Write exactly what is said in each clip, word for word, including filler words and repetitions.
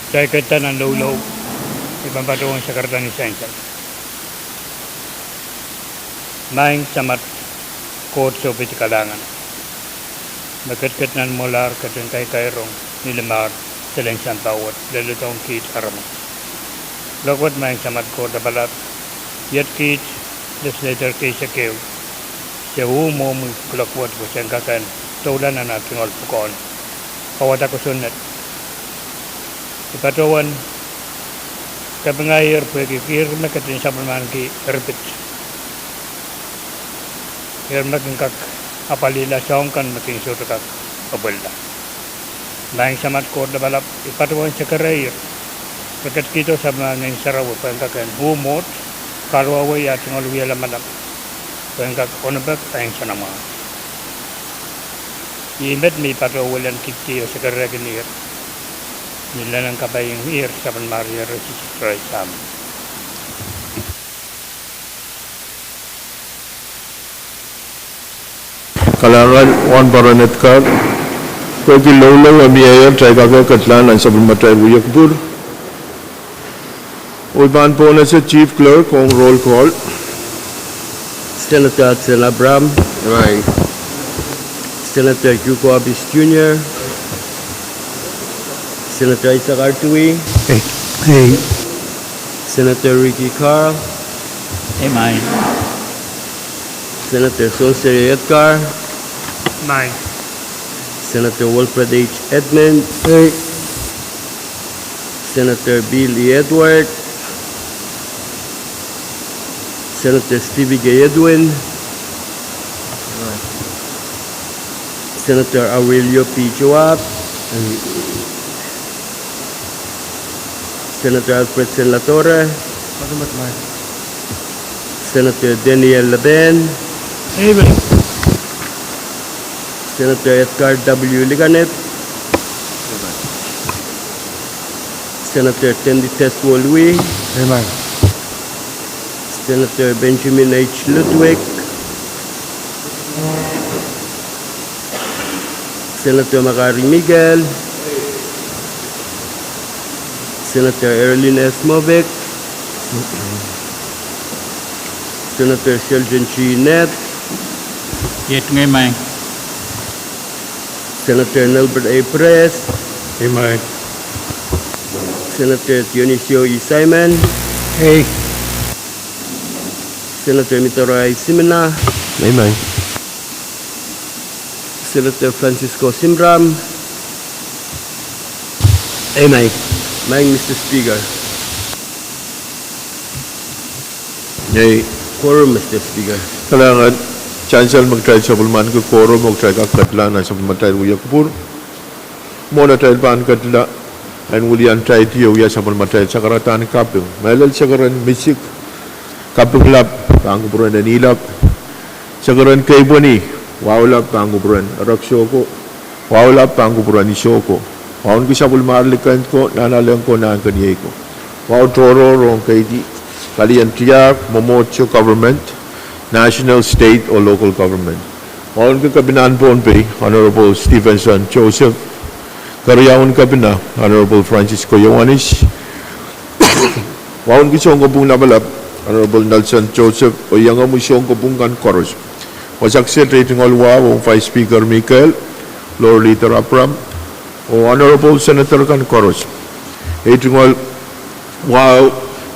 Kitail ketido nan loulou, I pahn patohwan sakarada ni sansal. Maing Samat Koht Sohpeiong Kalahngan, me ketiket nan mwohlahr ketin kaikairong ni limehn seleng sampah wet, leledohng kiht aramas. Lokaia Maing Samat Koht Lapalap, iet kiht legislator kei sekeu, se uh mwohmwi kuloak wet pwe sen kak en doula nan ah tungoal pwukoa, kawada kosonned. I patohwan kapinga ihr pwehki ihr me ketin sapwellimaniki erpit, ihr me kin kak apwalihla soahng kan me kin sohte kak apwalihla. Maing Samat Koht Lapalap, I patohwan sakaraier, re ketikihdo sapwellimomwi Ngehn Sarawi pwe en kak en uh mwohd, kahluwawei ah tungoal wie lamalam, pwe en kak onopek ahnsou nan mwahu. Ih met me I patohwan welian kihdi oh sakaraikin ihr, ni lel en kapaiong ihr sapwellimomwi Sises Krais, amen. Kalahngan Wahnpoaron Edgar, pwehki loulou me mieier, kitail kak ketila nan sapwellimatail wia kupwur. Oh I pahn pwonese Chief Clerk ong roll call. Senator Hudson Abraham. Senator Hugo Abis Junior, Senator Isaac Artui, Senator Ricky Carl, Senator Sonseri Edgar, Senator Wilfred H. Edmund, Senator Bill E. Edward, Senator Stevie K. Edwin, Senator Aurelio P. Joab, Senator Alfred Senlatore, Senator Daniel Leben, Senator Edgar W. Liganet, Senator Tendi Teswolwi, Senator Benjamin H. Ludwig, Senator Makari Mikael, Senator Erlin S. Moffitt, Senator Sheldon G. Nett, Senator Nelbert A. Press, Senator Dionisio E. Simon, Senator Mitoro I. Simina, Senator Francisco Simram, Maing Mister Speaker. Quorum, Mister Speaker. Kalahngan, sansal me kitail sapwellimaniki quorum oh kitail kak ketila nan sapwellimatail wia kupwur. Mwohn atail pahn ketila, en wilian taiti oh wia sapwellimatail sakaradahn kaping. Mehlel sakaren misik, kaping lap pahn kupwuren Enihlap. Sakaren keipweni, wahu lap pahn kupwuren Ereksoko. Wahu lap pahn kupwuren Isoko. Wauneki sapwellimomwi likin ko, nanalen ko, nahnkeniei ko. Wahu tohrohr ong keidi, palien tiahk, mwomwohdiso, government, national, state oh local government. Wauneki Kepina en Pohnpei, Honorable Stephenson Joseph. Keriaun Kepina, Honorable Francisco Ioanis. Wauneki Sounkopwung Lapalap, Honorable Nelson Joseph, oh iengomwi Sounkopwung kan koaros. Wasa kiset ei tungoal wahu ong Vice Speaker Mikael, Floor Leader Abraham, oh Honorable Senator kan koaros. Ei tungoal wahu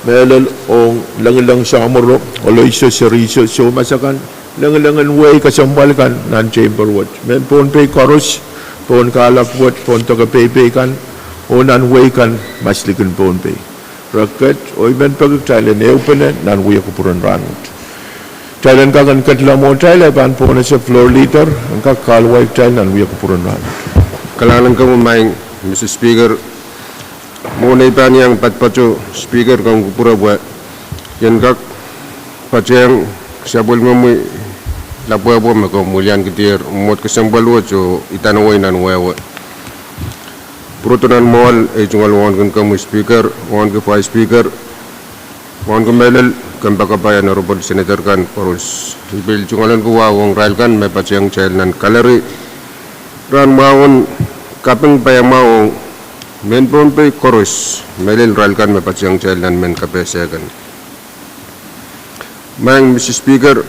mehlel ong Lengileng, Samworo, Oloiso, Seriso, Soumas akan, Lengilengen wehi kesempwal kan nan chamber wet. Mehn Pohnpei koaros, pohn kahlap wet, pohn deke peipei kan, oh nan wehi kan, maslikin Pohnpei. Re ket, oh I men peki kitail en ehupene nan wia kupwuren rahnwet. Kitail en kak en ketila mwohtail, I pahn pwonese Floor Leader en kak kahluwa kitail nan wia kupwuren rahnwet. Kalahngan komwi Maing Mister Speaker. Mwohn ei pahn iang patopato Speaker, komw kupwure pwe I en kak patehng sapwellimomwi lapwehpwe me komw wiliankidier mwomwohd kesempwal wet oh idanawei nan wehwe. Pwurodo nan mwoahl, ei tungoal wauneki komwi Speaker, wauneki Vice Speaker, wauneki mehlel kompoakepahi Honorable Senator kan koaros. I pil tungoalenki wahu ong irail kan me patehng kitail nan gallery rahn mwahu en kaping paiamwahu ong Mehn Pohnpei koaros, mehlel irail kan me patehng kitail nan mehn kapehse kan. Maing Mister Speaker,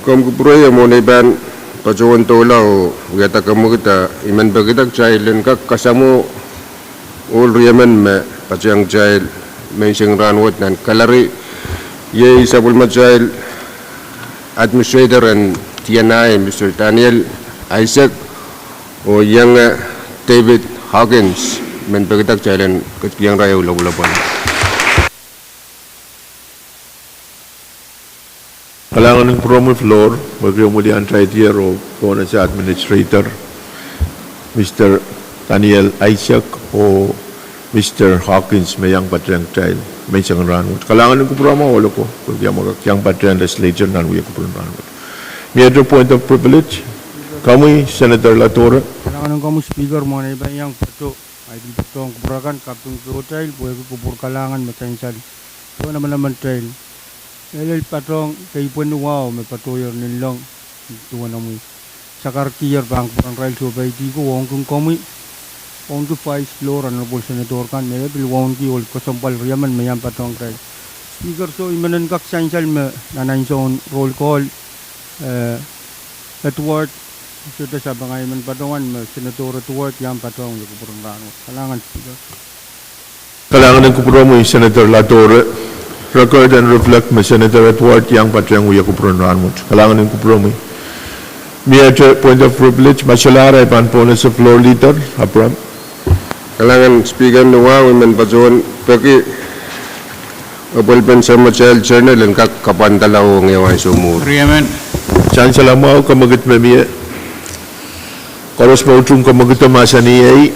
komw kupwure ie mwohn ei pahn patohwan doula oh wiahda kamwekid, I men pekihda kitail en kak kasamwo ohl riemen me patehng kitail menseng rahnwet nan gallery. Iei sapwellimatail administrator en D N I, Mister Daniel Isaac, oh ienge David Hawkins, men pekihda kitail en ketikihong ira ehu lopwulopwon. Kalahngan en kupwuromwi floor, pwehki omw welian taitier oh pohnese administrator, Mister Daniel Isaac oh Mister Hawkins me iang patehng kitail menseng rahnwet. Kalahngan en kupwuromw ohl ko, pwehki omw kak iang patehng legislature nan wia kupwuren rahnwet. Miehte point of privilege, komwi Senator Latore. Kalahngan en komwi Speaker, mwohn ei pahn iang patoh, I pil patohng kupwur akan kaping pohtail pwehki kupwur kalahngan me sansal duwen emenemen kitail. Mehlel patohng keipweni wahu me patohier Ninlong duwen omwi sakarkihier pahn kupwuren irail soupeidi ko, wauneki komwi, wauneki vice floor, honorable senator kan, me pil wauneki ohl kesempwal riemen me iang patohng kitail. Speaker, soh, I men en kak sansal me nan ansoun roll call, eh, Edward, sohte sapeng, I men patohwan me Senator Edward iang patohwan wia kupwuren rahnwet. Kalahngan Speaker. Kalahngan en kupwuromwi Senator Latore. Record en reflect me Senator Edward iang patehng wia kupwuren rahnwet. Kalahngan en kupwuromwi. Miehte point of privilege, ma solahr I pahn pohnese floor leader, Abraham. Kalahngan Speaker, ni wahu I men patohwan peki apwalipen sapwellimatail journal en kak kapwandala ong ehu ansou mwuhr. Sansal mwahu, kamwekid me mie. Koaros me utung kamwekido mahsanih ei,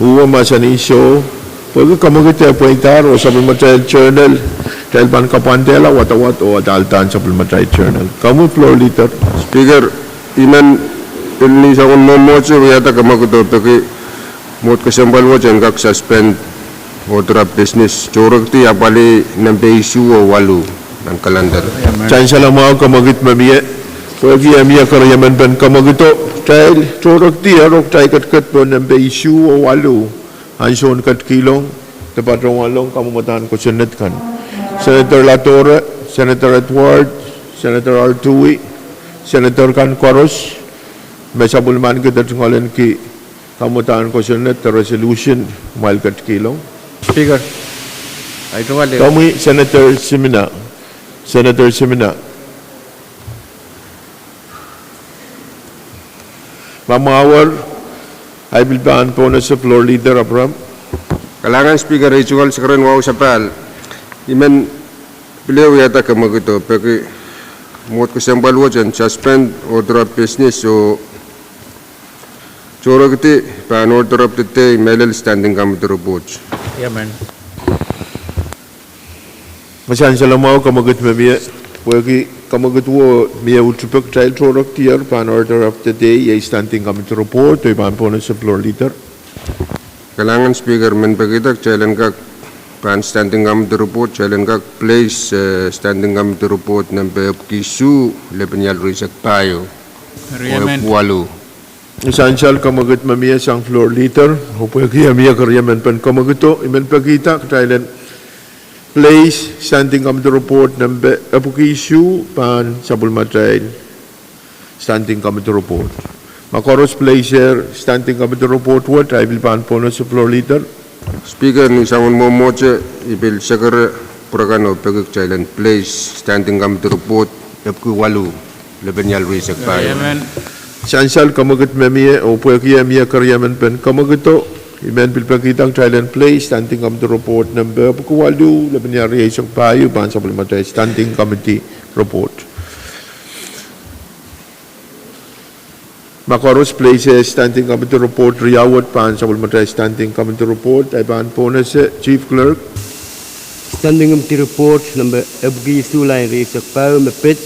uhwo mahsanih soh, pwehki kamwekido pweida oh sapwellimatail journal, kitail pahn kapwandehla wadawad oh adaldahn sapwellimatail journal. Komwi floor leader. Speaker, I men pil ni soangen mwomwohdiso wiahda kamwekido peki mwohd kesempwal wet en kak suspend order of business, tohrekdi apwalih nempe isuh oh waluh nan calendar. Sansal mwahu, kamwekid me mie. Pwehki e mie keriemen pen kamwekido, kitail tohrekdier oh kitail ketiket pohn nempe isuh oh waluh ansoun ketikihong de patohwanlong kamwomwadahn kosonned kan. Senator Latore, Senator Edward, Senator Artui, senator kan koaros me sapwellimanki de tungoalenki kamwomwadahn kosonned de resolution, kumwail ketikihong. Speaker, I tungoal. Komwi Senator Simina. Senator Simina. Ma mwahuer, I pil pahn pohnese floor leader, Abraham. Kalahngan Speaker, ei tungoal sekeren wahu sapahl. I men pil wiahda kamwekido peki mwohd kesempwal wet en suspend order of business oh tohrekdi pahn order of the day, mehlel standing committee report. Sansal mwahu, kamwekid me mie. Pwehki kamwekido mie, utupe kitail tohrekdier pahn order of the day, iei standing committee report, oh I pahn pohnese floor leader. Kalahngan Speaker, men pekihda kitail en kak pahn standing committee report, kitail en kak place, eh, standing committee report nempe epwiki isuh, lepin ial riehsek pahieu oh epwiki waluh. Sansal, kamwekid me mie sang floor leader, oh pwehki e mie keriemen pen kamwekido, I men pekihda kitail en place standing committee report nempe epwiki isuh pahn sapwellimatail standing committee report. Ma koaros place standing committee report wet, I pil pahn pohnese floor leader. Speaker, ni soangen mwomwohdiso I pil sekere kupwur akan oh peki kitail en place standing committee report epwiki waluh, lepin ial riehsek pahieu. Sansal, kamwekid me mie, oh pwehki e mie keriemen pen kamwekido, I men pil pekihda kitail en place standing committee report nempe epwiki waluh, lepin ial riehsek pahieu pahn sapwellimatail standing committee report. Ma koaros place standing committee report riau wet pahn sapwellimatail standing committee report, I pahn pohnese, Chief Clerk. Standing committee report nempe epwiki isuh, lain riehsek pahieu me pid,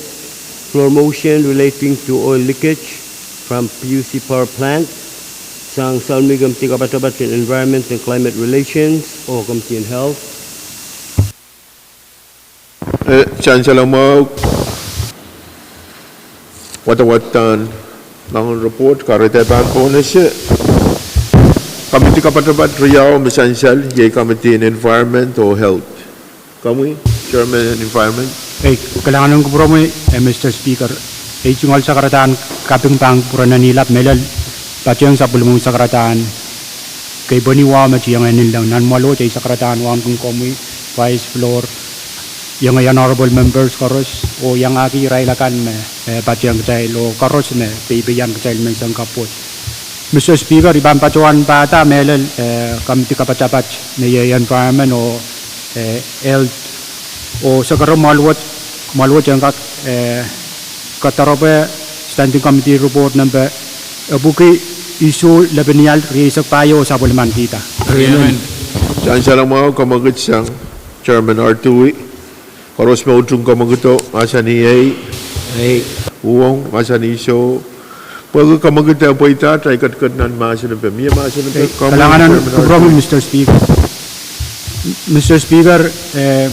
floor motion relating to oil leakage from P U C power plant, sang soun me committee kapatapat en Environment and Climate Relations oh Committee on Health. Eh, sansal mwahu, wadawadahn nangon report, kahrehda I pahn pohnese. Komidi kapatapat riau me sansal, iei komidin Environment oh Health. Komwi, Chairman Environment. Ei, kalahngan en kupwuromwi, eh, Mister Speaker. Ei tungoal sakaradahn kaping pahn kupwure nan ihlap mehlel patehng sapwellimomwi sakaradahn keipweni wahu me tieng en inleng nan mwoaluwet. Ei sakaradahn wauneki komwi, Vice Floor, iengei Honorable Members koaros, oh iangahki irail akan me, eh, patehng kitail oh koaros me peipeian kitail menseng kapwoat. Mister Speaker, I pahn patohwan pahda mehlel, eh, komidi kapatapat me iei Environment oh, eh, Health oh sekere mwoaluwet, mwoaluwet en kak, eh, kadarope Standing Committee Report nempe epwiki isuh lepenial rieisek pahieu oh sapwellimanikihda. Sansal mwahu, kamwekid sang Chairman Artui. Koaros me utung kamwekido, mahsanih ei. Uhwong, mahsanih soh. Pwehki kamwekid e pweida, kitail ketiket nan mahsen epe. Mie mahsen epe? Kalahngan en kupwuromwi, Mister Speaker. Mister Speaker, eh,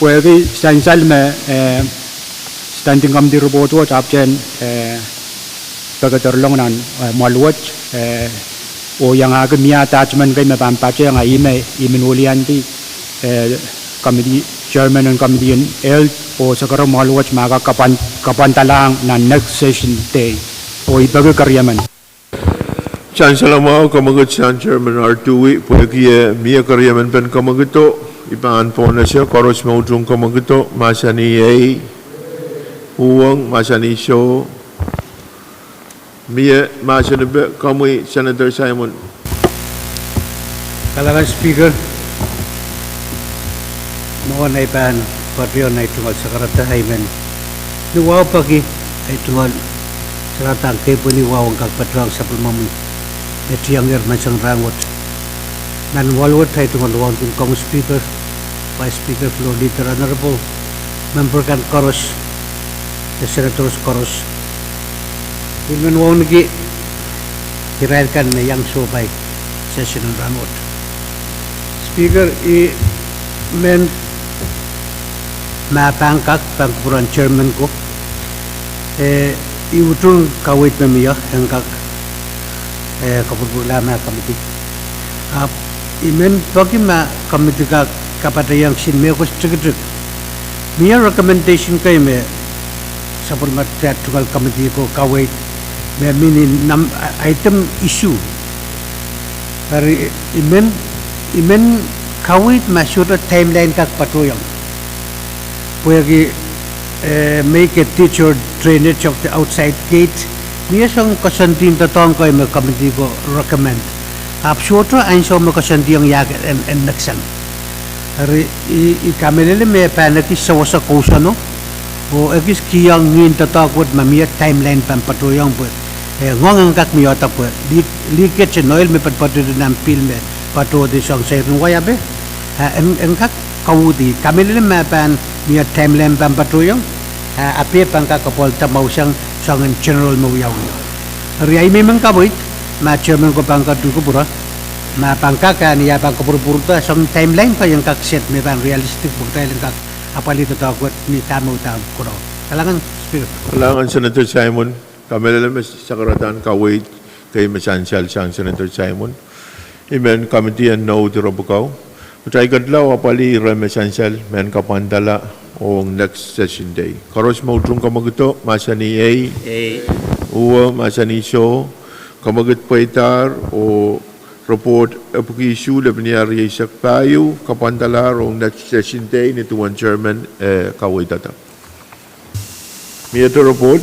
pwehki sansal me, eh, Standing Committee Report wet ahpwtehn, eh, pekederlong nan, eh, mwoaluwet, eh, oh iangahki mie attachment kei me pahn patehng, a ih me I men weliandi, eh, committee, Chairman en Committee en Health oh sekere mwoaluwet ma kak kapwandalahng nan next session day. Oh I peki keriemen. Sansal mwahu, kamwekid sang Chairman Artui. Pwehki mie keriemen pen kamwekido, I pahn pohnese. Koaros me utung kamwekido, mahsanih ei. Uhwong, mahsanih soh. Mie mahsen epe? Komwi, Senator Simon. Kalahngan Speaker, mwohn ei pahn patohwan ei tungoal sakaradahn, I men ni wahu peki ei tungoal sakaradahn keipweni wahu en kak patohng sapwellimomwi me tiengehr menseng rahnwet. Nan mwoaluwet ei tungoal wauneki komwi Speaker, Vice Speaker, Floor Leader, Honorable Member kan koaros, eh, Senators koaros. I men wauneki irail kan me iang sohpai session en rahnwet. Speaker, I men, ma pahn kak, pahn kupwuren Chairman ko, eh, I utung kaweid me mie en kak, eh, kapwurpwurla ma committee, ahpw I men peki ma committee kak kapatahiong kisin mehkot tikitik. Mie recommendation kei me sapwellime tungoal committee ko kaweid me mihmi nan item isuh. Eri I men, I men kaweid ma sohte timeline kak patohiong. Pwehki, eh, make a ditch or drainage of the outside gate. Mie soangen koasoandi en doadoahk kei me committee ko recommend. Ahpw sohte ansou me koasoandiong ia en, en neksang. Eri I, I kamehlele me pahn ekis sewese kousoano oh ekis kihong ngihn doadoahk wet ma mie timeline pahn patohiong pwe, eh, ngoang en kak mie doadoahk pwe, li-, leakage en oil me patopatohdi nan pihl me patohdi soahng seirin wai ape, eh, en, en kak kauhdi. Kamehlele ma pahn mie timeline pahn patohiong, eh, ape pahn kak kapwaiada mwahu sang soangen general me wiawi. Eri ahi me I men kaweid, ma Chairman ko pahn ketin kupwure, ma pahn kak, a ni ah pahn kapwurpwurda soangen timeline kei en kak set me pahn realistic pwe kitail en kak apwalih doadoahk wet ni dahme udahn koaros. Kalahngan Speaker. Kalahngan Senator Simon. Kamehlele me sakaradahn kaweid kei me sansal sang Senator Simon. I men committee en Nohd ire pwukoa. Kitail ketila apwalih ire me sansal, mehn kapwandala ong next session day. Koaros me utung kamwekido, mahsanih ei. Ei. Uwe, mahsanih soh. Kamwekid pweidahr oh report epwiki isuh lepeniar rieisek pahieu kapwandalahr ong next session day ni duwen Chairman, eh, kaweidada. Miehte report.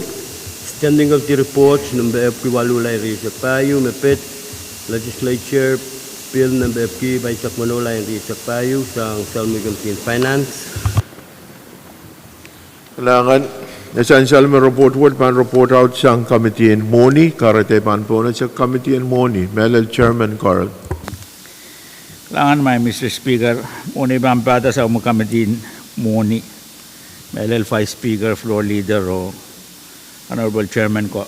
Standing Committee Report nempe epwiki waluh, lain rieisek pahieu, me pid Legislature Bill nempe epwiki pahisek weneu, lain rieisek pahieu, sang Salmui Committee en Finance. Kalahngan, e sansal me report wet pahn report out sang Committee en Mwohni, kahrehda pahn pohnese Committee en Mwohni, mehlel Chairman Carl. Kalahngan, Mister Speaker, mwohn ei pahn pahda sang Committee en Mwohni, mehlel Vice Speaker, Floor Leader oh Honorable Chairman ko.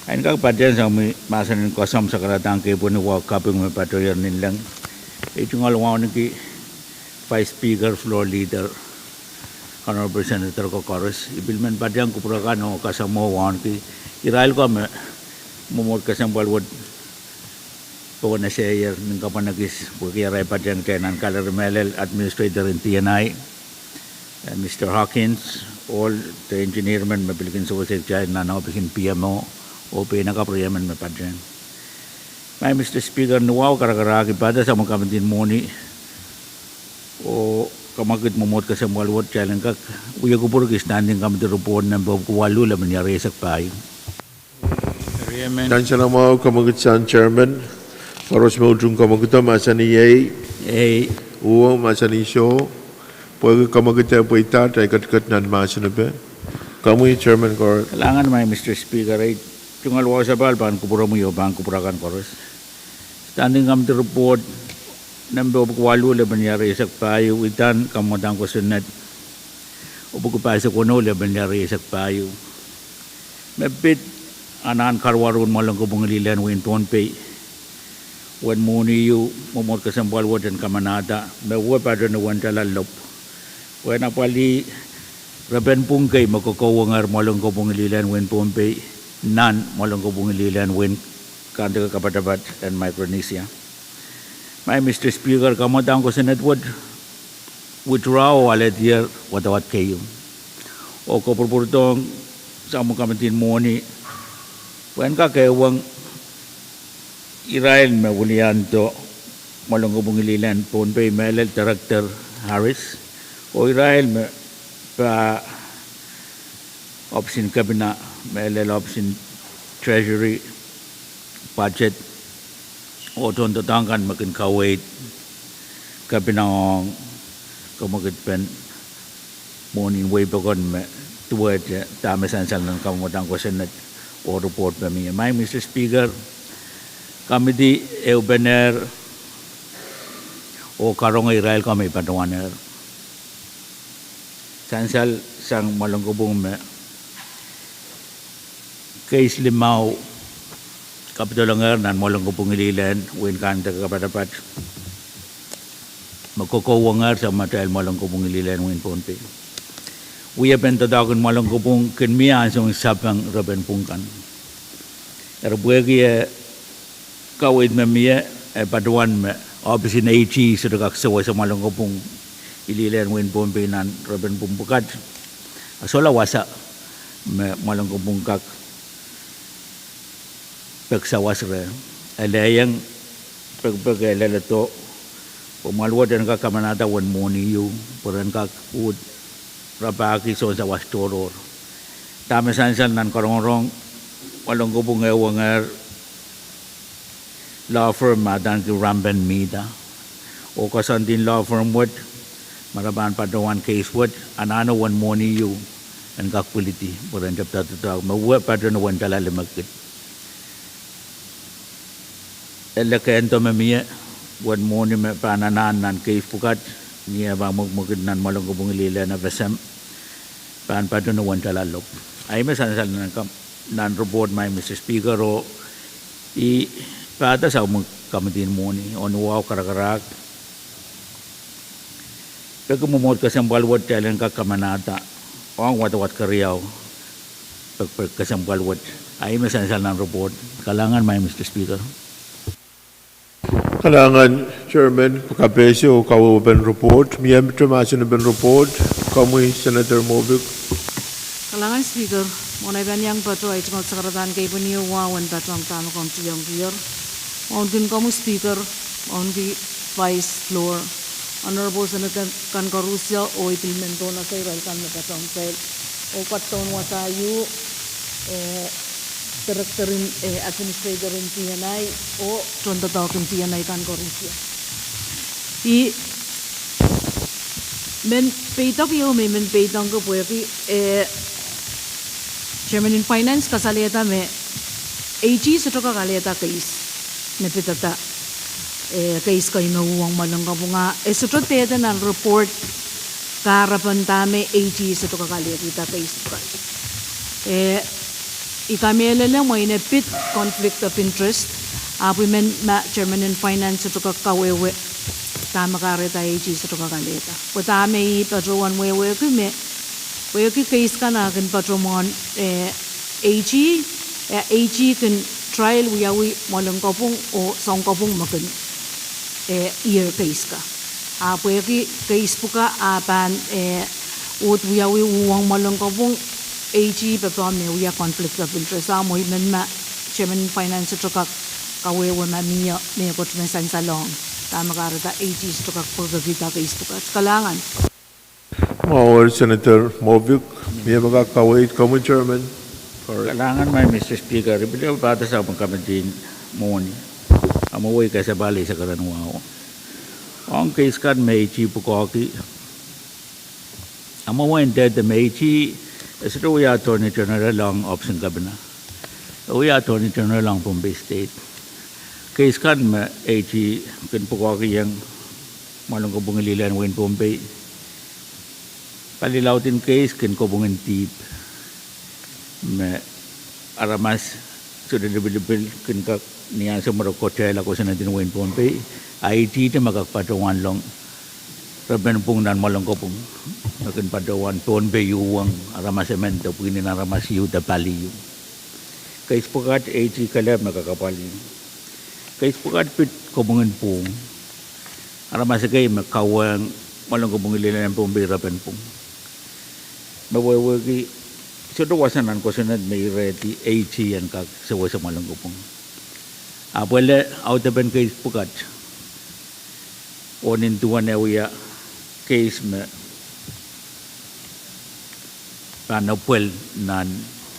Ahi kak patehng sang mahsen en koasoandi sakaradahn keipweni wahu kaping me patohier ninleng. Ei tungoal wauneki Vice Speaker, Floor Leader, Honorable Senator ko koaros. I pil men patehng kupwure kan oh kasamwo wauneki irail ko me mwomwohd kesempwal wet Pokon eseier nin kapwunekis pwehki arail patehng kitail nan kalari mehlel, administrator en D N I, eh, Mister Hawkins, ohl de engineer men me pil kin sewese kitail nan opisin P M O, oh pein akapw riemen me patehng. Maing Mister Speaker, ni wahu karakarahk I pahda sapwung kamidi en mwohni oh kamwekid mwomwohd kesempwal wet kitail en kak wie kupwurki standing committee report nempe epwiki waluh lepin riehsek pahieu. Nan salamwahu kamwekid sang chairman, koaros me utung kamwekido mahsanih ei, uwen mahsanih soh, pwehki kamwekid e pweida atail ketiket nan mahsen epe. Komwi chairman koaros. Kalahngan maing Mister Speaker, ei tungoal wahu sapahl pahn kupwuromwi oh pahn kupwur akan koaros. Standing committee report nempe epwiki waluh lepin riehsek pahieu, idahn kamwadang kosonned epwiki pahisek weneu lepin riehsek pahieu. Me pid anahn karuwaru en mwoalen kopwung en lih lehn wehin Pohnpei, wen mwohni ieu mwomwohd kesempwal wet en kamanahda me wia patehng uwen tala lop, pwehn apwalih repen pwung kei me kokouwengehr mwoalen kopwung en lih lehn wehin Pohnpei nan mwoalen kopwung en lih lehn wehin Kandeke Kapatapat en Micronesia. Maing Mister Speaker, kamwadang kosonned wet withdraw oh alehdier wadawad keieu, oh kopwurupwurdohng sapwung kamidi en mwohni pwehn kak ehuong irail me wiliando mwoalen kopwung en lih lehn Pohnpei mehlel Director Harris, oh irail me pahn opisin kepina mehlel opisin Treasury, Budget, oh tohn doadoahk kan me kin kaweid kepina ong kamwekidpen mwohnin wehi pokon me duwehte dahme sansal nan kamwadang kosonned oh report me mie. Maing Mister Speaker, kamidi ehupene oh karonge irail ko me I patohwanehr. Sansal sang mwoalen kopwung me keis limau kapidolongehr nan mwoalen kopwung en lih lehn wehin Kandeke Kapatapat me kokouwengehr sang matail mwoalen kopwung en lih lehn wehin Pohnpei. Wiepen doadoahk en mwoalen kopwung kin mie ansoun sapeng repen pwung kan. Eri pwehki e kaweid me mie, e patohwan me opisin AG sohte kak sewese mwoalen kopwung en lih lehn wehin Pohnpei nan repen pwung pwukat, a sohla wasa me mwoalen kopwung kak pek sawas reh. E lehieng pekipek e leledo pwe mwoal wet en kak kamanahda wen mwohni ieu pwe ren kak uhd rapahki sounsawas tohrohr. Dahme sansal nan karongorong, mwoalen kopwung ehuongehr law firm me adaneki Rampen Mihda, oh koasoandi en law firm wet me re pahn patohwan keis wet, anahne wen mwohni ieu en kak pwilidi pwe ren tepda doadoahk me wia patehng uwen tala limekid. E lekehndo me mie, wen mwohni me pahn anahn nan keis pwukat, ni eh pahn mwekimwekid nan mwoalen kopwung en lih lehn FSM, pahn patehng uwen tala lop. Ahi me sansal nan report, Maing Mister Speaker, oh I pahda sapwung kamidi en mwohni oh ni wahu karakarahk, peki mwomwohd kesempwal wet kitail en kak kamanahda ong wadawad keriau, peki kesempwal wet. Ahi me sansal nan report. Kalahngan Maing Mister Speaker. Kalahngan Chairman, kapehse oh kawehwepen report. Mie mehte mahsen en report? Komwi Senator Mopic. Kalahngan Speaker, mwohn ei pahn iang patoh, I tungoal sakaradahn kei pwehn ieu wahu en patohwan dahme komw tiengdier. Wauneki komwi Speaker, wauneki Vice Floor, Honorable Senator kan koarusie, oh I pil men pohnese irail kan me patohwan pil oh patohwan wasa ieu, eh, Director en, eh, Administrator en D N I, oh tohndoadoahk en D N I kan koarusie. I men peidohng ieu me I men peidohng pwehki, eh, Chairman en Finance kasalehda me AG sohte kak alehda keis me pidada, eh, keis kei me uhwong mwoalen kopwung, ah e sohte dehde nan report kahrepen dahme AG sohte kak alehdihda keis pwukat. Eh, I kamehlele mwein e pid conflict of interest, ahpw I men ma Chairman en Finance sohte kak kawehwe dahme kahrehda AG sohte kak alehda. Pwe dahme I patohwan wehwehki me, pwehki keis kan eh kin patohwan, eh, AG, eh, AG kin trial wiawi mwoalen kopwung oh soang kopwung me kin, eh, ier keis ka. A pwehki keis pwukat a pahn, eh, uhd wiawi uhwong mwoalen kopwung, AG pepehm me wia conflict of interest. A mwein ma chairman finance sohte kak kawehwe ma mie mehkot me sansalohng dahme kahrehda AG sohte kak pwekekihda keis pwukat. Kalahngan. Mwahu Senator Moffitt, mie me kak kaweid komwi chairman? Kalahngan, Madam Speaker, I pil pahda sapeng committee mwohni. A mwowei kesempwal eisek ren wahu. Ong keis kan me AG pwukoahki, a mwowei ndehde me AG e sohte wia Attorney General ong Ohpis en Kepina. E wia Attorney General ong Pohnpei State. Keis kan me AG kin pwukoahkihong mwoalen kopwung en lilehn wehin Pohnpei, pali laudin keis kin kopwung en dihp me aramas sohte lipilipil kin kak ni ansou me re kotehla kosonned en wehin Pohnpei, a itihti me kak patohwanlong repen pwung nan mwoalen kopwung, me kin patohwan Pohnpei uhwong aramas emen de pwihn en aramas ieu de pali ieu. Keis pwukat AG kelehpw me kak apwalih. Keis pwukat pid kopwung en pwung. Aramas ekei me kauwehng mwoalen kopwung en lilehn Pohnpei repen pwung. Me wehwehki sohte wasa nan kosonned me irehdi AG en kak sewese mwoalen kopwung. Ahpw ele audepen keis pwukat, oh nin duwen e wia keis me pahn epwel nan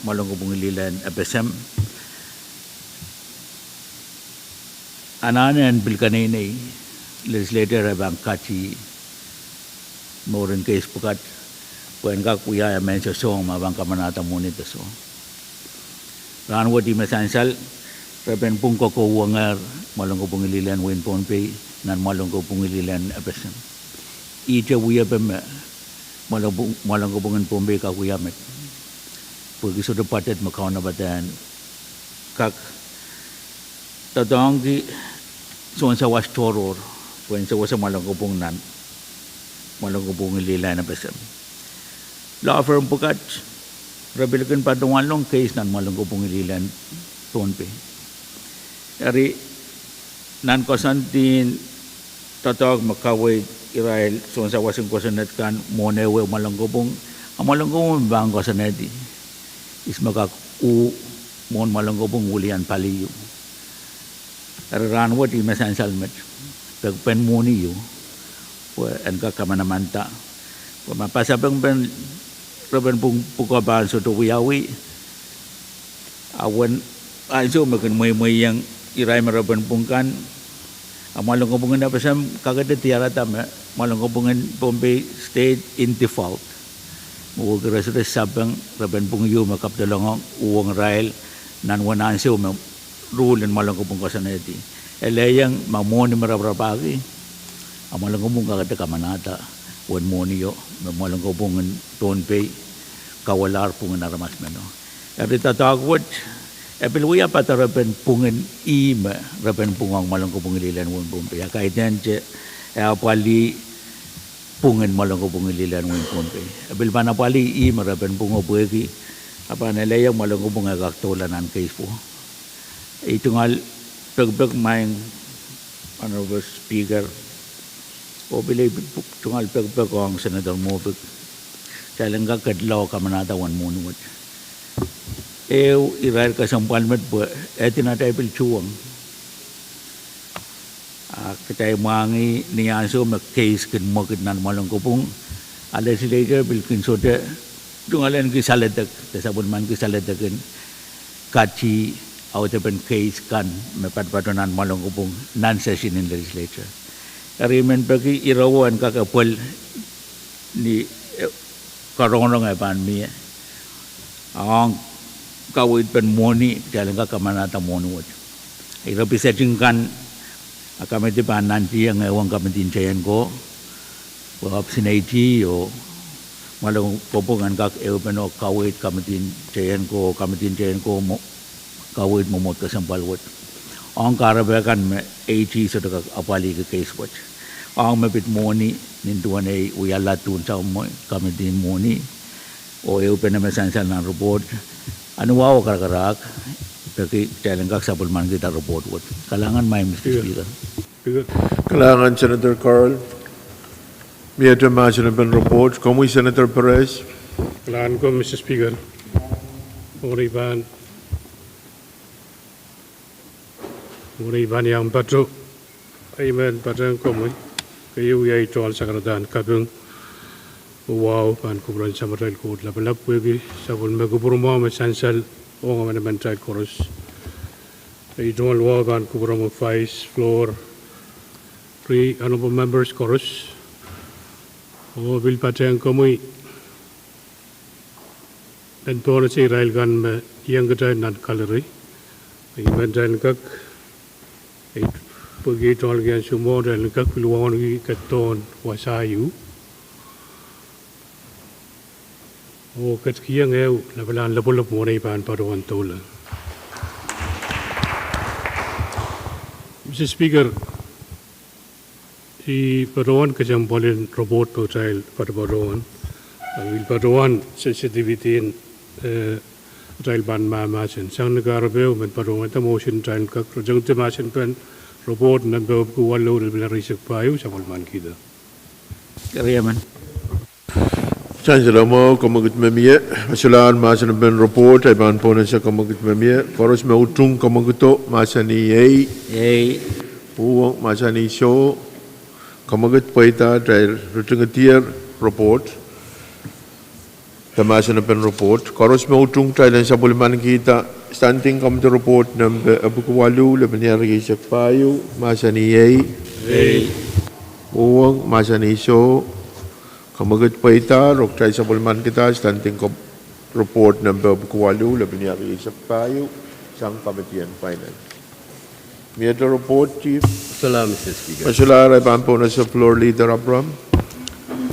mwoalen kopwung en lilehn FSM. Anahne en pil keneinei, legislator e pahn kati mouren keis pwukat pwe en kak wia emen soh soang ma pahn kamanahda mwohni de soh. Rahnwet ih me sansal, repen pwung kokohwengehr mwoalen kopwung en lilehn wehin Pohnpei nan mwoalen kopwung en lilehn FSM. Ihte wiepe me mwoalen kopwung, mwoalen kopwung en Pohnpei kak wia met, pwehki sohte budget me kaunopada en kak doadoahngki soun sawas tohrohr pwehn sewese mwoalen kopwung nan mwoalen kopwung en lilehn FSM. Law firm pwukat re pil kin patohwanlong keis nan mwoalen kopwung en lilehn Pohnpei. Eri nan koasoandi en doadoahk me kaweid irail soun sawas en kosonned kan mwohn ehuehu mwoalen kopwung, a mwoalen kopwung me pahn kosonnedi ihs me kak uh mwohn mwoalen kopwung wilian pali ieu. Eri rahnwet ih me sansal met, pekpen mwohni ieu pwe en kak kamanamanda. Pwe ma pasapengpen repen pwung pwuko pahn sohte wiawi, a uwen ansou me kin mweimweiong irail me repen pwung kan, a mwoalen kopwung en FSM kakete diarada me mwoalen kopwung en Pohnpei State in default, me wehwehki re sohte sapeng repen pwung ieu me kapidolong uhwong irail nan uwen ansou me ruhl en mwoalen kopwung koasoanehdi. E lelohng ma mwohni me raparapahki, a mwoalen kopwung kakete kamanahda uwen mwohnio me mwoalen kopwung en Pohnpei kauwehlahr pwungen aramas meno. Eri doadoahk wet, e pil wia patohwan repen pwungen ih me repen pwung ong mwoalen kopwung en lilehn wehin Pohnpei. A kaidehn te, e apwalih pwungen mwoalen kopwung en lilehn wehin Pohnpei. E pil pahn apwalih ih me repen pwungo pwehki a pahn lelohng mwoalen kopwung e kak doula nan keis pwo. I tungoal pekipek, Madam Speaker, oh pil tungoal pekipek ong Senator Moffitt, kitail en kak ketlong kamanahda uwen mwohni wet. Ehu, irail kesempwal met pwe edin atail pil tuhwong. A kitail mwahngih ni ansou me keis kin mwekid nan mwoalen kopwung, a legislature pil kin sohte tungoal en kin saledek, de sapwellimaniki saledek en kati audepen keis kan me patopato nan mwoalen kopwung nan session en legislature. Eri I men peki irewo en kak epwel ni, eh, karongaronge pahn mie ong kaweidpen mwohni, kitail en kak kamanahda mwohni wet. Ire piseting kan, a committee pahn nantihong ehuong committee en J N ko, pwe ohpis en AG oh mwoalen kopwung en kak ehupene kaweid committee en J N ko, committee en J N ko kaweid mwomwohd kesempwal wet ong kahrepe kan me AG sohte kak apwalihki keis wet. Ong me pid mwohni, nin duwen ei wiahla duwen samwa committee en mwohni oh ehupene me sansal nan report, a ni wahu karakarahk, Peki kitail en kak sapwellimanikihda report wet. Kalahngan, Madam Speaker. Kalahngan, Senator Carl. Miehte mahsen en pen report, komwi Senator Perez. Kalahngan, Madam Speaker. Mwohn ei pahn, mwohn ei pahn iang patoh, I men patehng komwi. Keieu, iei ei tohn sakaradahn kaping oh wahu pahn kupwuren Samatail Koht Lapalap pwehki sapwellime kupwur mwahu me sansal ong emenemen kitail koaros. Ei tohn wahu pahn kupwuromwi Vice, Floor, ri Honorable Members koaros. Oh pil patehng komwi en pohnese irail kan me iang kitail nan gallery. I men kitail en kak, pwehki ei tohn likin sumwo, kitail en kak pil wauneki ketidohn wasa ieu oh ketikihong ehu lapalahn lopwolopw mwohn ei pahn patohwan doula. Madam Speaker, I patohwan kesempwal en report me kitail patopatohwan. I pil patohwan sensitivity en, eh, kitail pahn mahmahsen. Sang ni kahrepe ehu I men patohwanda motion kitail kak retengete mahsen pen report nempe epwiki walu lel eisek pahieu sapwellimanikihda. Keriamen. Sansal mwahu, kamwekid me mie. Solahr mahsen en pen report, I pahn pohnese kamwekid me mie. Koaros me utung kamwekido, mahsanih iei. Iei. Uhwong, mahsanih soh. Kamwekid pweida, kitail ritingedier report de mahsen en pen report. Koaros me utung kitail en sapwellimanikihda Standing Committee Report nempe epwiki walu, lepin eisek pahieu, mahsanih iei. Iei. Uhwong, mahsanih soh. Kamwekid pweida, oh kitail sapwellimanikihda Standing Com-, Report nempe epwiki walu, lepin eisek pahieu, sang Committee en Finance. Miehte report, Chief? Solahr, Madam Speaker. Solahr, I pahn pohnese Floor Leader Abraham.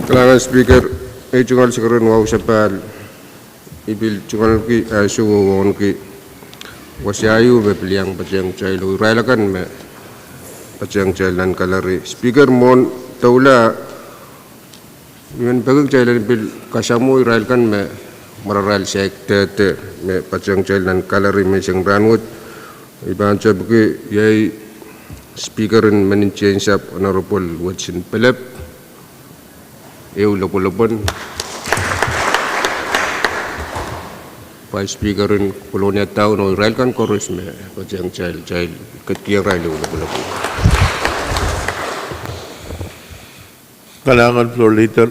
Kalahngan Speaker, ei tungoal sakaradahn wahu sapahl, I pil tungoalki, eh, ansou oh wauneki wasa ieu me pil iang patehng kitail oh irail akan me patehng kitail nan gallery. Speaker, mwohn doula, I men peki kitail en pil kasamwo irail kan me mwararail saik dehde me patehng kitail nan gallery menseng rahnwet. I pahn tepiki iei Speaker en Menin Teinsap, Honorable Watson Pillep, ehu lopwolopwon, Vice Speaker en Kolonia Town, oh irail kan koaros me patehng kitail, kitail ketikihong irail ehu lopwolopwon. Kalahngan Floor Leader.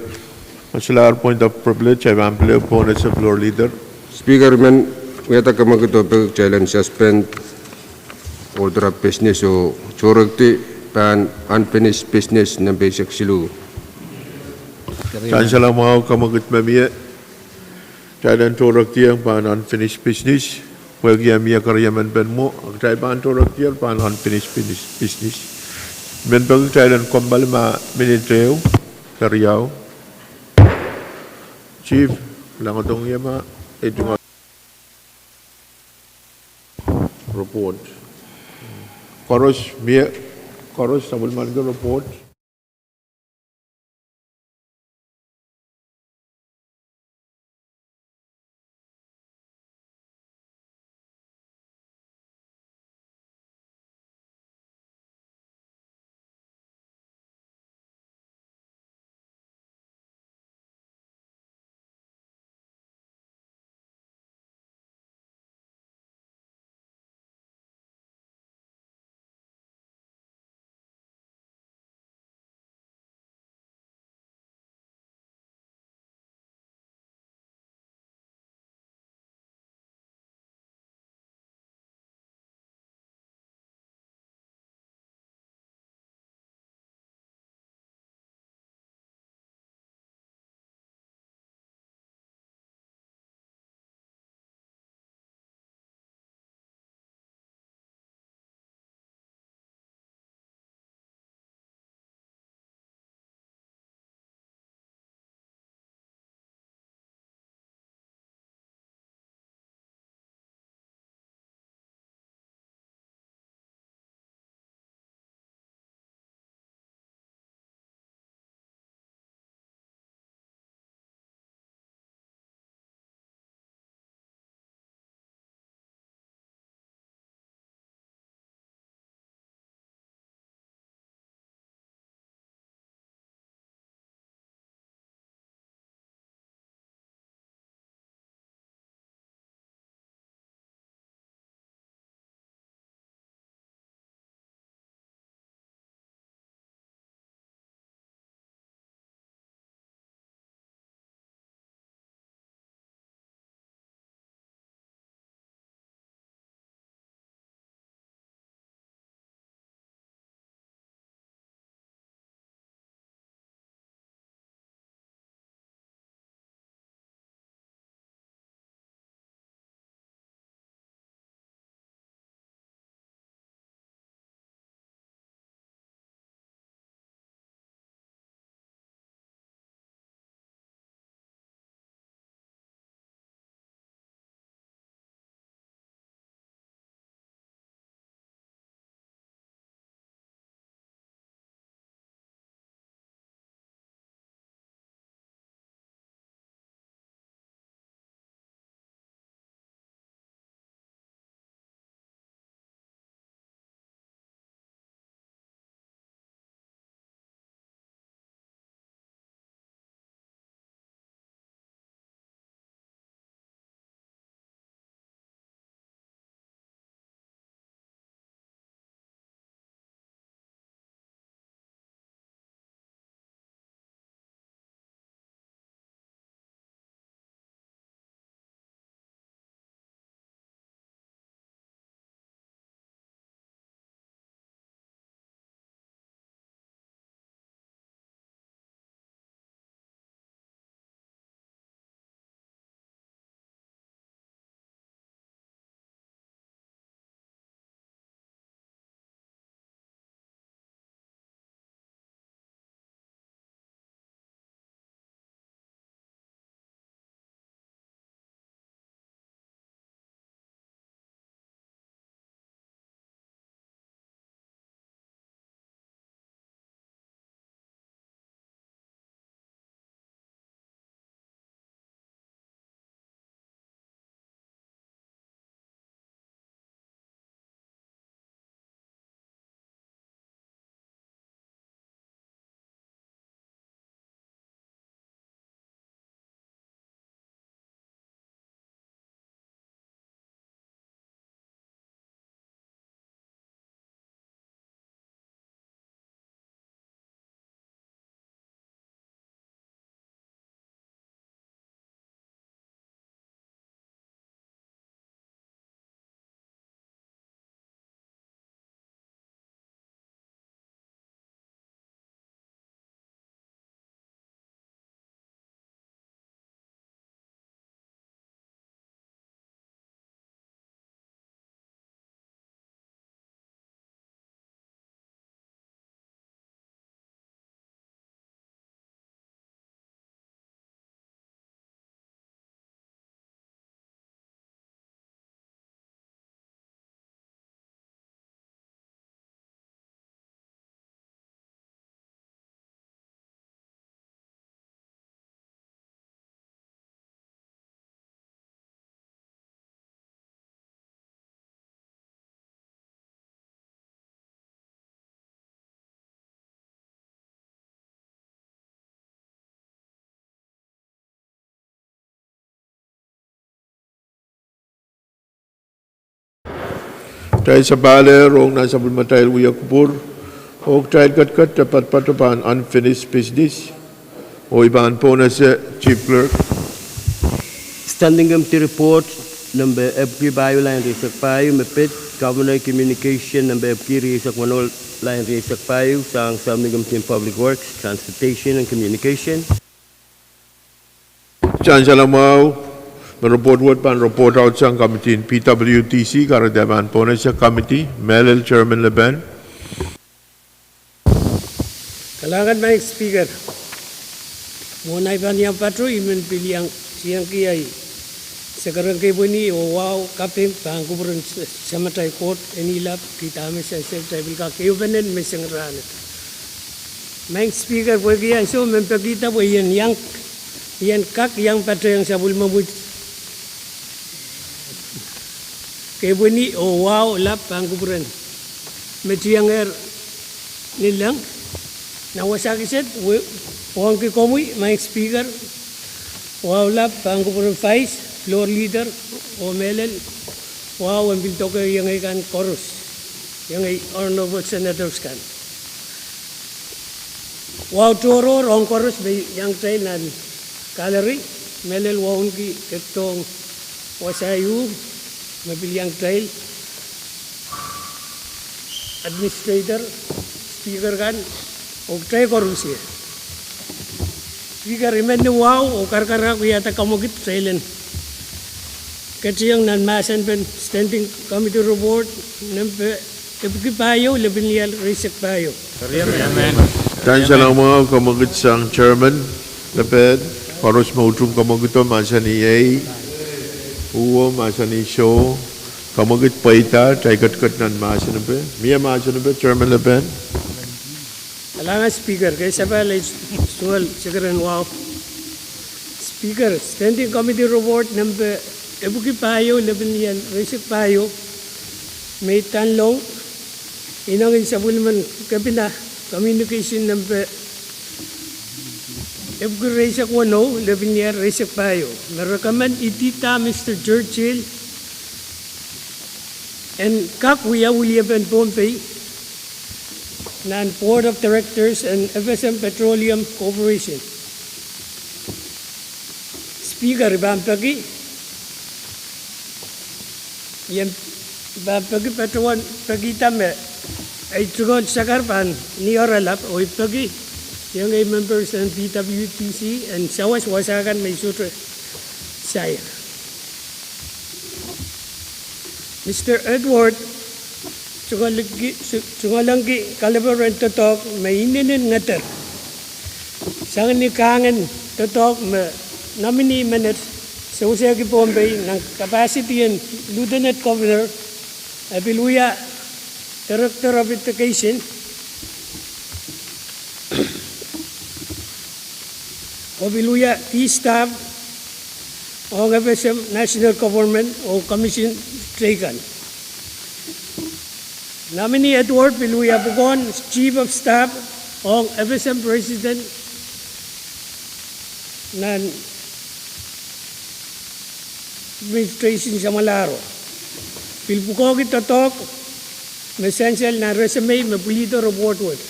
Solahr point of privilege, I pahn pil pohnese Floor Leader. Speaker, I men wiahda kamwekid oh peki kitail en suspend order of business oh tohrekdi pahn unfinished business nempe eisek siluh. Sansal mwahu, kamwekid me mie. Kitail en tohrekdiong pahn unfinished business, pwehki e mie keriemen pen mwo, kitail pahn tohrekdier pahn unfinished business, business. I men peki kitail en kompoal ma minit ehu, keriau. Chief, langdohng ie ma, ei tungoal report. Koaros mie, koaros sapwellimaniki report. Kitail sapahl rong nan sapwellimatail wia kupwur, oh kitail ketiket de poatopoat pahn unfinished business. Oh I pahn pohnese Chief Clerk. Standing Committee Report, nempe epwiki pahieu, lain rieisek pahieu, me pid Governor Communication nempe epwiki rieisek weneu, lain rieisek pahieu, sang Standing Committee on Public Works, Transportation and Communication. Sansal mwahu, me report wet pahn report out sang Committee on P W T C, kahrehda pahn pohnese committee, mehlel Chairman Lepen. Kalahngan Madam Speaker. Mwohn ei pahn iang patoh, I men pil iang tiengki ei sekerehng kepwehni oh wahu kaping pahn kupwuren se-, samatail Koht en Ilap, ki dahme sansal kitail pil kak ehupene menseng rahnwet. Madam Speaker, pwehki ansou me pekihda pwe I en iang, I en kak iang patohwan sapwellimomwi kepwehni oh wahu lap pahn kupwuren me tiengehr ni leng. Nan wasa kiset, we-, wauneki komwi, Madam Speaker, wahu lap pahn kupwuren Vice, Floor Leader, oh mehlel wahu en pil doke iengei kan koaros, iengei Honorable Senators kan. Wahu tohrohr ong koaros me iang kitail nan gallery, mehlel wauneki kekdohng wasa ieu me pil iang kitail, Administrator, Speaker kan, oh kitail koaros. Speaker, I men ni wahu oh karakarahk wiahda kamwekid kitail en ketieng nan mahsen pen Standing Committee Report nempe epwiki pahieu, lepin lial rieisek pahieu. Sansal mwahu, kamwekid sang Chairman Lepen, koaros me utung kamwekido, mahsanih ei, uwo, mahsanih soh, kamwekid pweida, kitail ketiket nan mahsen epe, mie mahsen epe, Chairman Lepen. Kalahngan Speaker, kei sapahl ei tungoal sekerehn wahu. Speaker, Standing Committee Report nempe epwiki pahieu, lepin lial rieisek pahieu, me I tanlong inengieng sapwellimen kepina, Communication nempe epwiki rieisek weneu, lepin lial rieisek pahieu, me recommend idida Mister Churchill en kak wia wiliepen Pohnpei nan Board of Directors en F S M Petroleum Corporation. Speaker, I pahn peki, I en pahn peki patohwan pekihda me ei tungoal sakar pahn ni oaralap, oh I peki iengei members en P W T C en sawas wasa kan me I sohte sair. Mister Edward tungoalengki, tungoalengki kaleper en doadoahk me inenen ngeder sang ni kahngen doadoahk me nominee menet sewesehki Pohnpei nan capacity en Lieutenant Governor, e pil wia Director of Education, oh pil wia key staff ong F S M National Government oh Commission teikan. Nominee Edward pil wia pwukoahn Chief of Staff ong F S M President nan administration samwalahro. Pil pwukoahki doadoahk me sansal nan resume me pwilihdo report wet.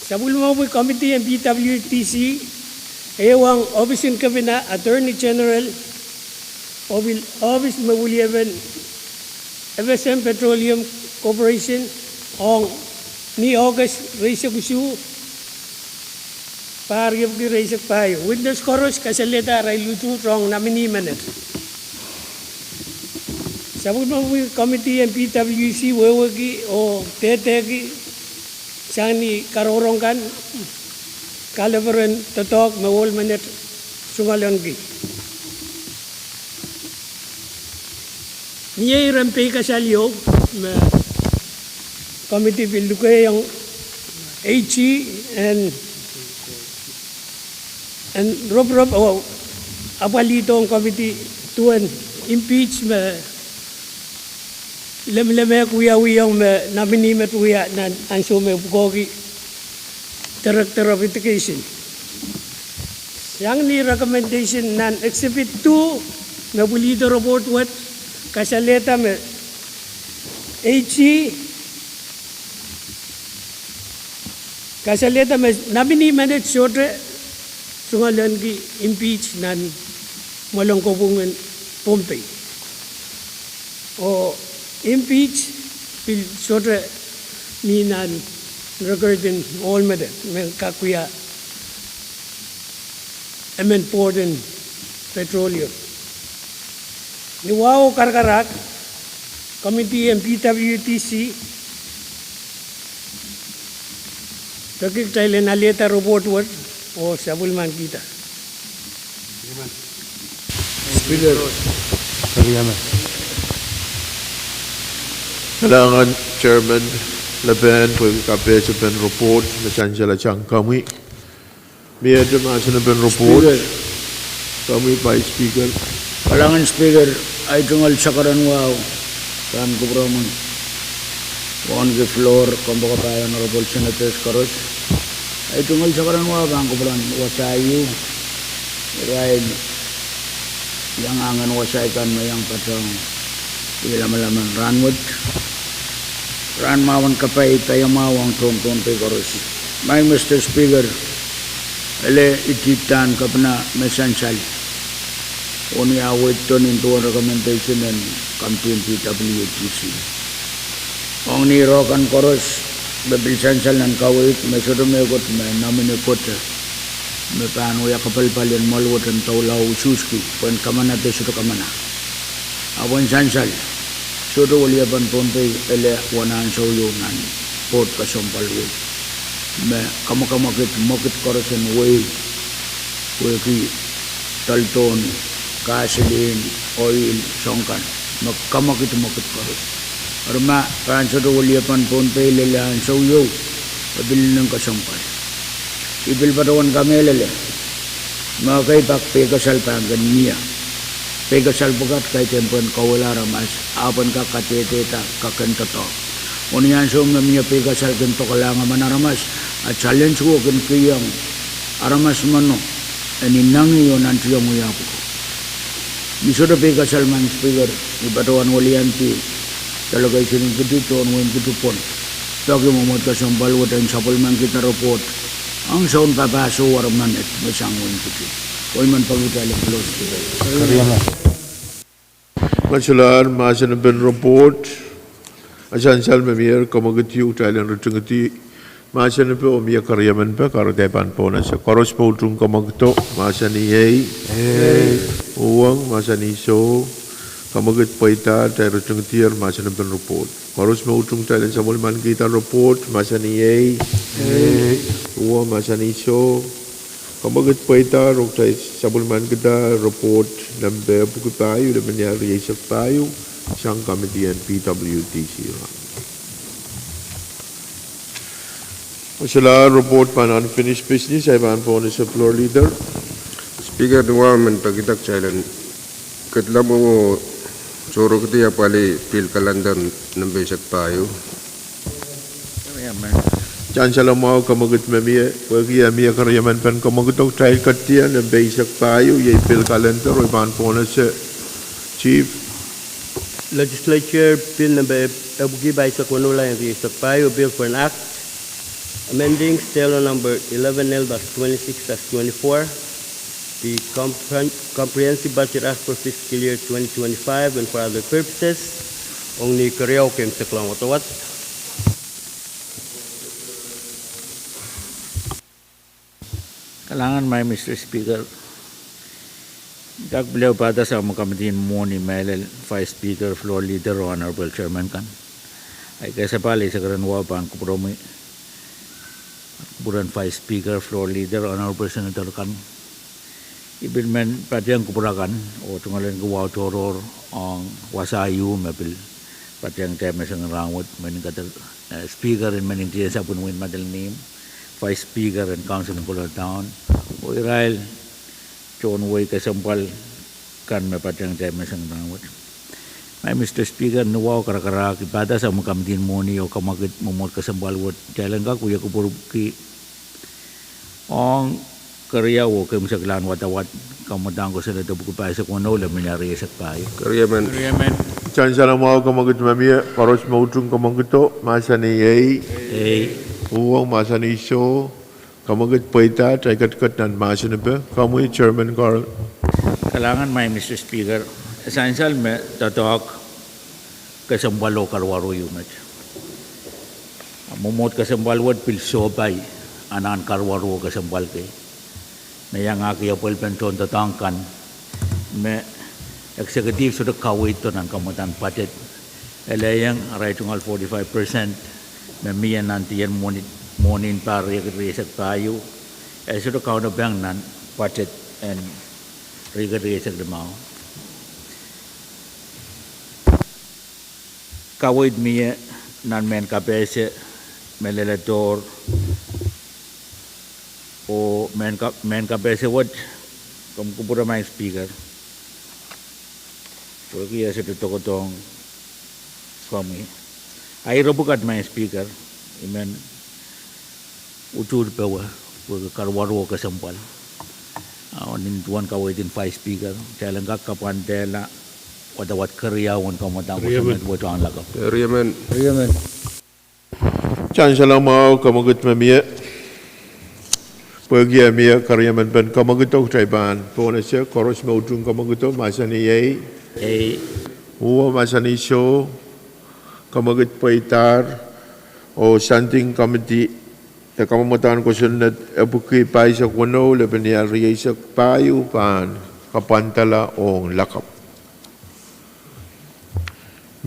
Sapwellimomwi committee en P W T C, ehu ong ohpis en kepina, Attorney General, oh pil ohpis me wiliepen F S M Petroleum Corporation ong ni August rieisek isuh, pahr riepwiki rieisek pahieu. Witness koaros kasalehda arail utung rong nominee menet. Sapwellimomwi committee en P W C wehwehki oh dehdehki sang ni karokorong kan kaleper en doadoahk me ohl menet tungoalengki. Mie iren peikasal ieu me committee pil lukehiong AG en, en roporop oh apwalihdohng committee duwen impeach me lemelemehk wiawihong me nominee met wia nan ansou me pwukoahki Director of Education. Sang ni recommendation nan exhibit two me pwilihdo report wet, Kasalehda me, ehi, kasalehda me nominee menet sohte tungoalenki impeach nan mwoalen kopwung en Pohnpei. Oh impeach pil sohte mi nan record en ohl menet me kak wia emen board en petroleum. Ni wahu karakarahk, committee en P W D C, peki kitail en alehda report wet oh sapwellimankihda. Speaker. Kalahngan Chairman Lapahn pwehki kapehsepen report me sansal sang komwi. Mie mahsen en report. Speaker. Komwi Vice Speaker. Kalahngan Speaker, ahi tungoal sakaren wahu pahn kupwuromwi. Wauneki floor, kompoakepahi, honorable senators koaros. Ahi tungoal sakaren wahu pahn kupwuren wasa ieu, irail iang angen wasa kan me iang patohng wia lamalam en rahnwet. Rahn mwahu en kapai, paiamwahu ong tohn Pohnpei koaros. My Mister Speaker, ele iti dahn kepina me sansal. Oh ni ah weiddo nin duwen recommendation en committee en P W D C. Ong ni rong kan koaros, me pil sansal nan kaweid me sohte mehkot me nominee pwoat me pahn wia kapalpal en mwoal wet en doula ususki, pwehn kamana de sohte kamana. Ahpw en sansal, sohte weliepen Pohnpei ele wahn ansou ieu nan board kesempwal wet. Me kamwakamwakid mwekid koaros en wehi, pwehki doaldohn, gasoline, oil, soang kan, me kamwakid mwekid koaros. Eri ma pahn sohte weliepen Pohnpei lel ansou ieu, e pil inenen kesempwal. I pil patohwan kamehlele me ekei pak peikasal pahn kin mie. Peikasal pwukat kaidehn pwehn kauwehla aramas, ahpw en kak kadehdehda kak kin doadoahk. Oh ni ansou me mie peikasal kin dokelahng emen aramas, a challenge ko kin kihong aramas meno en inengieng oh nantihong wia pwuko. Ni sohte peikasal, Madam Speaker, I patohwan weliandi delegation en Kiti, tohn wehin Kiti pwon, peki mwomwohd kesempwal wet en sapwellimankihda report ong soun papah soh ware menet me sang wehin Kiti. Oh I men pekihda lek close to that. Kalahngan. Solahr mahsen en report. A sansal me mie kamwakid ieu kitail en ritingidi mahsen en, oh mie keriemen pwe kahrehda pahn pwon ese. Koaros me utung kamwakido, mahsanih ei. Uhwong, mahsanih soh. Kamwakid pweida, kitail ritingidi mahsen en report. Koaros me utung kitail en sapwellimankihda report, mahsanih ei. Uhwong, mahsanih soh. Kamwakid pweida, oh kitail sapwellimankihda report nempe epwiki pahieu, lemenier rieisek pahieu, sang committee en P W D C. Solahr report pahn unfinished business, I pahn pwon ese floor leader. Speaker, ni wahu men pekihda kitail en kedla mwomwohd sohrokidi apwalih pil calendar nempe eisek pahieu. Sansal mwahu kamwakid me mie, pwehki e mie keriemen pahn kamwakido, kitail ketido nempe eisek pahieu, iei pil calendar, oh I pahn pwon ese Chief. Legislature Bill nempe epwiki pahisek weneu, lap rieisek pahieu, a bill for an act amending statute number eleven L dash twenty-six dash twenty-four, the compre-, comprehensive budget as per fiscal year twenty twenty-five and for other purposes. Ong ni keriau keimwseklahng wadawad. Kalahngan, my Mister Speaker. Kak pil ehu pahda sang me committee en mwohni, mehlel Vice Speaker, Floor Leader, oh Honorable Chairman kan. Ahi kesempwal eisek ren wahu pahn kupwuromwi, kupwuren Vice Speaker, Floor Leader, Honorable Senator kan. I pil men patehng kupwur akan oh tungoalenki wahu tohrohr ong wasa ieu me pil patehng kitail menseng en rahnwet, men kate, eh, Speaker en men ntien sapwun wehin Madolenihmw, Vice Speaker en Council en Kolotaun, oh irail tohn wehi kesempwal kan me patehng kitail menseng en rahnwet. My Mister Speaker, ni wahu karakarahk, I pahda sang me committee en mwohni oh kamwakid mwomwohd kesempwal wet, kitail en kak wia kupwurki ong Keriau oh keimwseklahn wadawad, kamwadang kosonned epwiki pahisek weneu, lepin ial rieisek pahieu. Keriau men. Keriau men. Sansal mwahu, kamwekid me mie, koaros me utung kamwekid o, mahsanih ei. Ei. Uhwong, mahsanih soh. Kamwekid pweida, taiketiket nan mahsanipe. Komwi, Chairman Carl. Kalahngan, Madam Speaker. Sansal me doadoahk kesempwal oh karuwaru ieu met. Mwomwohd kesempwal wet pil sohpai anahn karuwaru oh kesempwal kei. Me iangahki apwalipen tohndoadoahk kan me executive sohte kaweid nan kamwadang budget. Ele iang arail tungoal forty-five percent me mie nan dien mwohni, mwohnin pahr riekid rieisek pahieu. E sohte kaunopohng nan budget en riekid rieisek limau. Kaweid mie nan mehn kapehse me leledohr, oh mehn ka-, mehn kapehse wet, komw kupwure Madam Speaker. Pwehki e sohte doadoahk komwi. Ahi ire pwukat Madam Speaker, I men utuht powe, pwehki karuwaru oh kesempwal. Ah, nin duwen kaweid en Vice Speaker, kitail en kak kapwandehla wadawad keriau en kamwadang kosonned wet ohng lakapw. Keriau men. Keriau men. Sansal mwahu, kamwekid me mie. Pwehki e mie keriemen pen kamwekid o, kitail pahn pohnese, koaros me utung kamwekid o, mahsanih ei. Ei. Uhwong, mahsanih soh. Kamwekid pweidahr, oh Standing Committee, e kamwadang kosonned epwiki pahisek weneu, lepin ial rieisek pahieu pahn kapwandala ohng lakapw.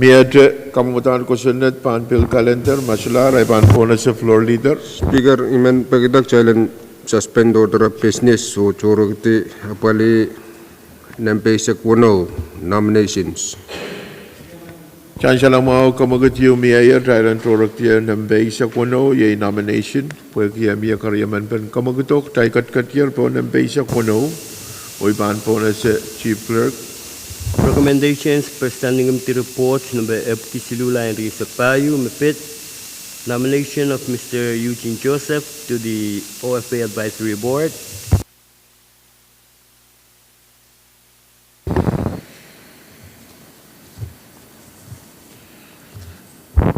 Miehte kamwadang kosonned pahn pil calendar, ma solahr, I pahn pohnese Floor Leader. Speaker, I men pekida kitail en suspend order of business oh tohrohrkihdi apwalih nempe eisek weneu, nominations. Sansal mwahu, kamwekid ieu mieier, kitail en tohrohrkihdi nempe eisek weneu, iei nomination. Pwehki e mie keriemen pen kamwekid o, kitail ketiketier pohn nempe eisek weneu, oh I pahn pohnese Chief Clerk. Recommendations per Standing Committee Report nempe epwiki siluh, lain rieisek pahieu, me pid, nomination of Mister Eugene Joseph to the O F A Advisory Board.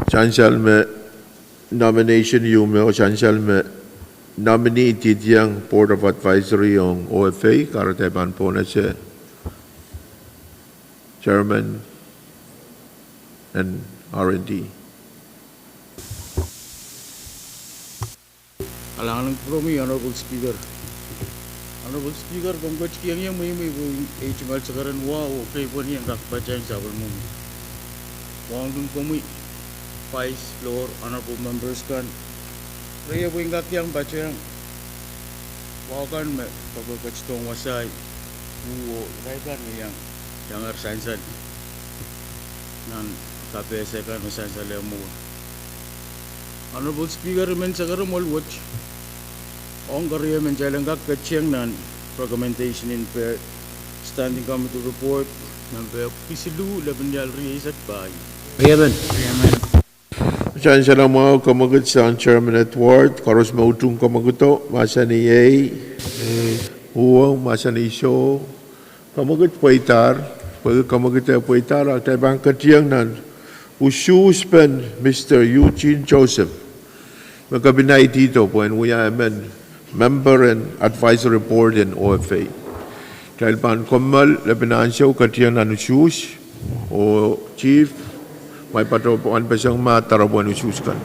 Sansal me nomination ieu me, oh sansal me nominee idihdiong Board of Advisory ong O F A, kahrehda I pahn pohnese Chairman en R and D. Kalahngan en kupwuromwi, Honorable Speaker. Honorable Speaker, komw ketikihong ie mweimwei pwe ei tungoal sakaren wahu oh keipweni en kak patehng sapwellimomwi. Wahu ong komwi, Vice, Floor, Honorable Members kan. Riei pwe I en kak iang patehng wahu kan me pahpa ketidohng wasahi, uh, oh irail kan me iang, iang ar sansal nan kapehse kan me sansal mwo. Honorable Speaker, I men sakaromwel wet ong keriemen kitail en kak ketieng nan recommendation en per Standing Committee Report nempe epwiki siluh, lepin ial rieisek pahieu. Riemen. Sansal mwahu, kamwekid sang Chairman Edward, koaros me utung kamwekido, mahsanih ei. Uhwong, mahsanih soh. Kamwekid pweidahr, pwehki kamwekid e pweidahr, a kitail pahn ketieng nan usuhs pen Mister Eugene Joseph, me kepinaidihdo pwehn wia emen member en Advisory Board en O F A. Kitail pahn kommoal lepin ansou ketieng nan usuhs, oh Chief, ma I patohwan peseng ma doaropwen usuhs kan.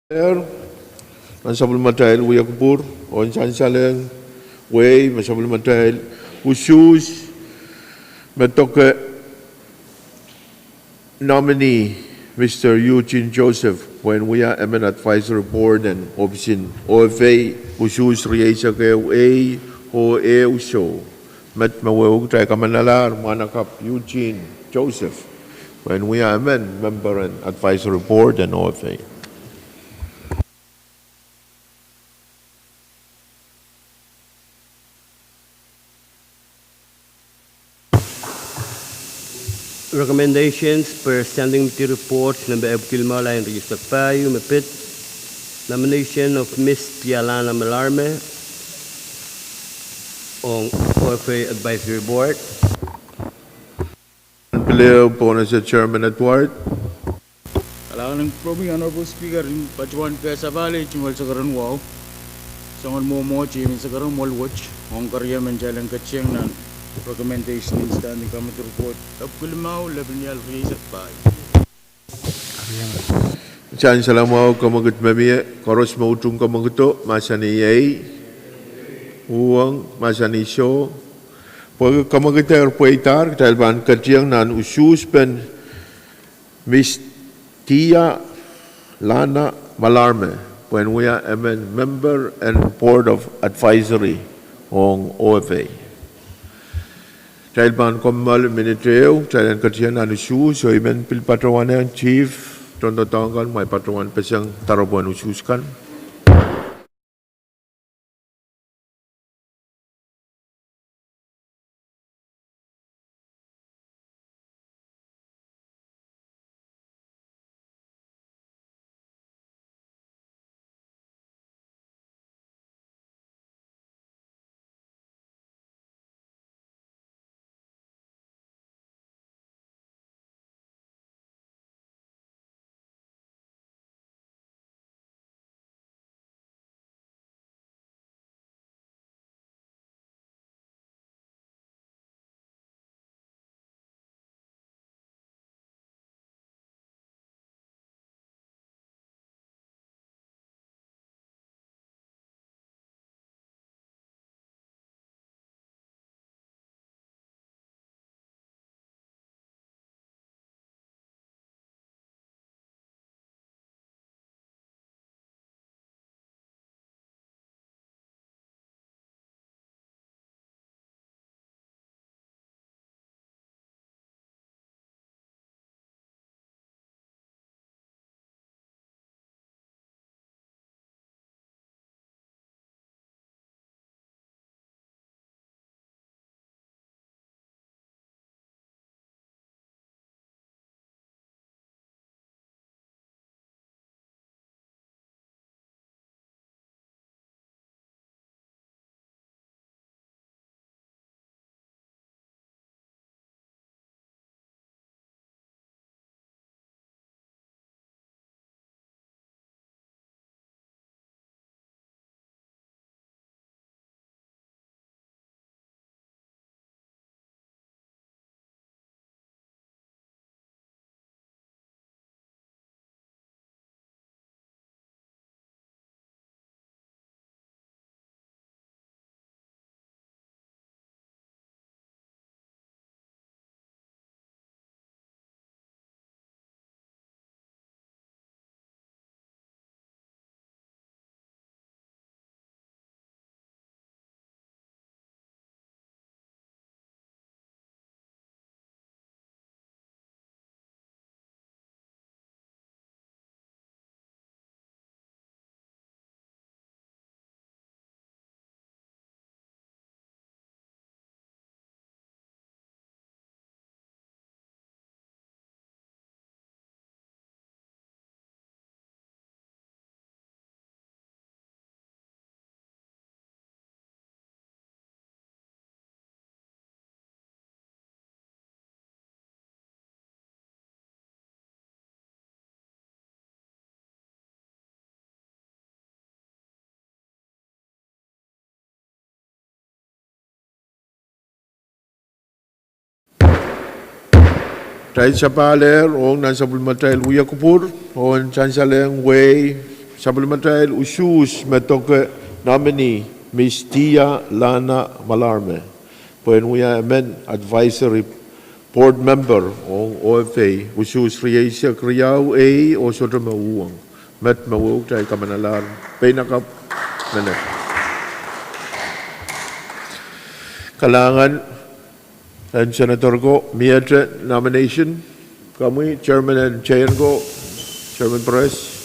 Sansalehr, nan sapwellimatail wia kupwur, oh en sansalehng wehi me sapwellimatail usuhs, me doke nominee Mister Eugene Joseph, pwehn wia emen Advisory Board en ohpis en O F A, usuhs rieisek ehu A oh ehu soh. Met me wehwehki kitail kamanalahr mwahnakapw Eugene Joseph, pwehn wia emen member en Advisory Board en O F A. Recommendations per Standing Committee Report nempe epwiki limau, lain rieisek pahieu me pid. Nomination of Miss Dialana Malarme ong O F A Advisory Board. Pil ehu pohn ese Chairman Edward. Kalahngan en kupwuromwi Honorable Speaker, I patohwan pehn sapahl tungoal sakaradahn wahu, soangen mwomwohdiso en sakaradahn waluwet, ong keriemen kitail en ketieng nan recommendation en Standing Committee Report epwiki limau, lepin ial rieisek pahieu. Sansal mwahu, kamwekid me mie, koaros me utung kamwekido, mahsanih ei. Uhwong, mahsanih soh. Pwehki kamwekidehr pweidahr, kitail pahn ketieng nan usuhspen Miss Dialana Malarme, pwehn wia emen member en Board of Advisory ong O F A. Kitail pahn kommoal minit ehu, kitail en ketieng nan usuhs, oh I men pil patohwan en Chief, tohndoadoahk kan, mwein patohwan peseng doaropwen usuhs kan. Kitail sapahl ehr ong nan sapwellimatail wia kupwur, oh en sansalehng wehi Sapwellimatail usuhs me doke nominee Miss Tia Lana Malarme pwehn wia emen advisory board member ong O F A usuhs rieisek riau ei oh sohte me uhwong. Met me wehwehki kitail kamanalahr peinakapw menet. Kalahngan en senator ko, miehte nomination. Komwi chairman en J N ko, Chairman Perez.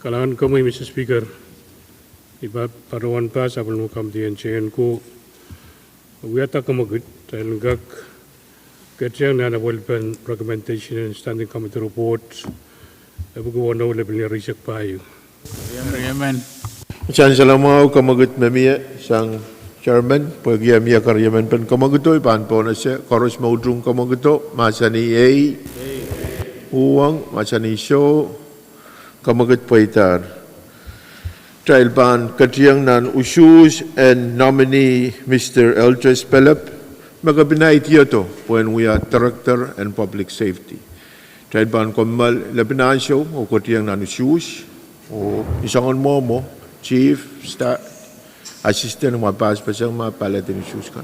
Kalahngan komwi Mister Speaker. I patohwan pahn sapwellime committee en J N ko wiahda kamwekid en kak ketieng nan apwalipen recommendation en standing committee report epwiki weneu lepin ierisek pahieu. Sansalamwahu kamwekid me mie sang chairman pwehki e mie keriemen pen kamwekido. I pahn pohnese koaros me utung kamwekido mahsanih ei, uhwong mahsanih soh. Kamwekid pweidahr. Kitail pahn ketieng nan usuhs en nominee Mister Eldris Pelep me kepinaidiodo pwehn wia Director en Public Safety. Kitail pahn kommoal lepin ansou oh ketieng nan usuhs oh ni soangen mwomwo, Chief, Staff, Assistant, ma passpaseng ma pahn lel usuhs kan.